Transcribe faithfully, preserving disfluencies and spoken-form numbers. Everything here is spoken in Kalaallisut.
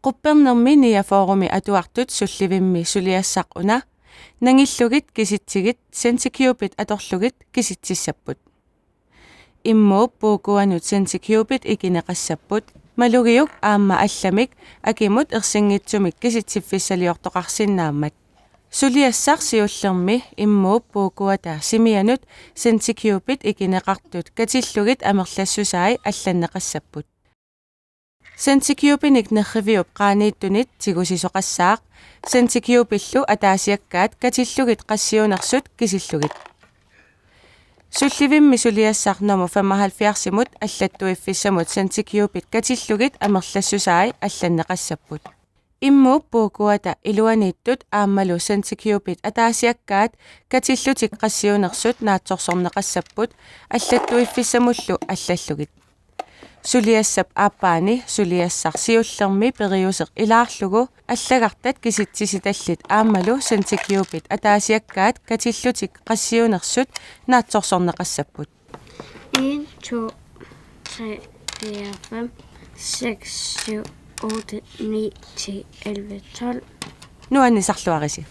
Quppernermi niogfyrremi atuartut sullivimmi suliassaq una nangillugit kisitsigit Sentikubit atorlugit kisitsissapput. Immuup puukuanut Sentikubit ikineqassapput, malugiuk aamma allamik akimut ersinngitsumik kisitsiffissaliortoqarsinnaammat. Suliassaq siullermi immuup puukuata simianut Sentikubit ikineqartut katillugit amerlassusai allanneqassapput. Sentikubinik nerriviup qaaniittunit tigusisoqassaaq, Sentikubillu ataasiakkaat katillugit qassiunersut kisillugit. Sullivimmi suliassaq nummer femoghalvfjerdsimut allattuiffissamut Sentikubit katillugit amerlassusai allanneqassapput. Immuup puukuata iluaniittut aammalu Sentikubit ataasiakkaat katillutik qassiunersut naatsorsorneqassapput allattuiffissamullu allallugit. Suliassap aappaani suliassaq siullermi periuseq ilaarlugu allagartat kisitsisitallit aammalu Sentikubit ataasiakkaat katillutik qassiunersut naatsorsorneqassapput. En, to, tre, fire, fem, seks, syv, otte, ni, ti, elleve, tolv. Nuannisarluarisi.